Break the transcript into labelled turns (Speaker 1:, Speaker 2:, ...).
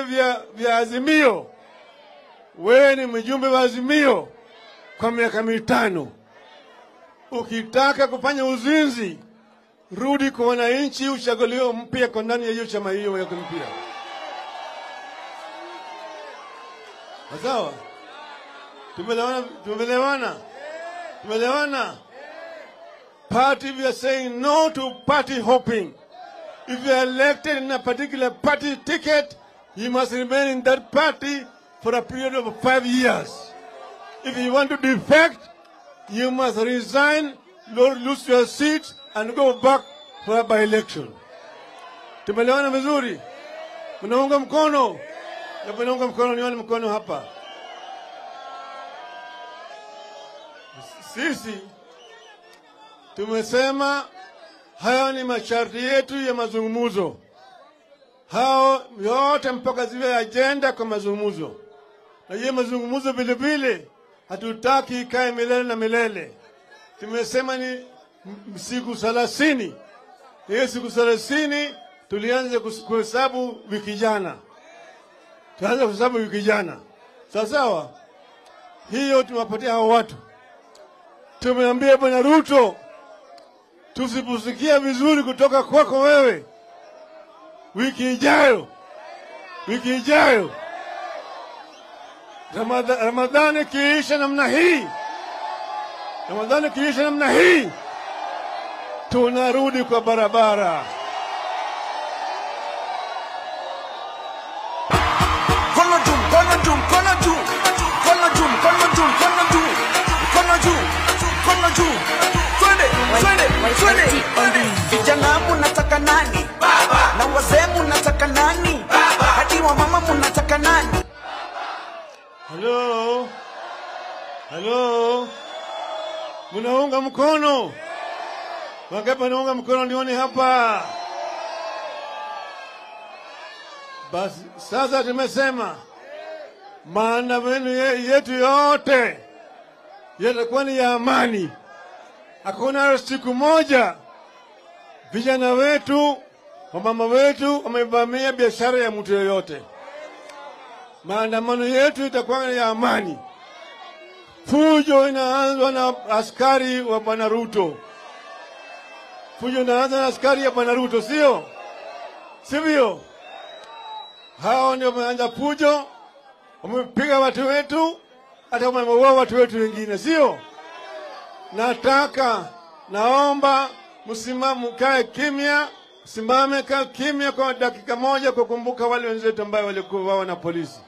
Speaker 1: vya Azimio, wewe ni mjumbe wa Azimio kwa miaka 5. Ukitaka kufanya uzinzi, rudi kwa wananchi, uchaguliwe mpya kwa ndani ya hiyo chama hiyo ya mpya. Sawa? Tumelewana? Tumelewana? Tumelewana? Party, we are saying no to party hopping. If you are elected in a particular party ticket, you must remain in that party for a period of 5 years. If you want to defect, you must resign, lose your seat, and go back for a by-election. Tumelewana vizuri? Mnaunga mkono? Mnaunga mkono, nione mkono hapa. Sisi tumesema hayo ni masharti yetu ya mazungumzo. Hao yote mpaka ziwe agenda kwa mazungumzo. Na hiyo mazungumzo vile vile hatutaki ikae milele na milele. Tumesema ni siku 30. Hiyo siku 30 tulianza kuhesabu wiki jana. Tuanza kuhesabu wiki jana. Sawa sawa? Hiyo tumewapatia hao watu. Tumeambia Bwana Ruto, tusiposikia vizuri kutoka kwako wewe, wiki ijayo, wiki ijayo, Ramadhani kiisha namna hii, Ramadhani kiisha namna hii, tunarudi kwa barabara.
Speaker 2: Kono juu, kono juu, kono juu, kono juu, kono juu, kono juu, kono juu, kono juu. Twende, twende, twende. Vijana munataka nani? Baba. Na wazee munataka nani? Baba. Hadi wa mama munataka nani?
Speaker 1: Hello. Hello. Munaunga mkono? Wangapi wanaunga mkono nione hapa? Basi sasa tumesema maandamano yetu yote yatakuwa ni ya amani. Hakuna siku moja vijana wetu, wamama wetu wamevamia biashara ya mtu yoyote. Maandamano yetu itakuwa ya amani. Fujo inaanza na askari wa Bwana Ruto. Fujo inaanza na askari ya Bwana Ruto, sio? Sivyo? Hao ndio wameanza fujo, wamepiga watu wetu, hata wameua watu wetu wengine, sio? Nataka, naomba msimame, kae kimya, simame kae kimya kwa dakika moja kukumbuka wale wenzetu ambao walikuwa na polisi.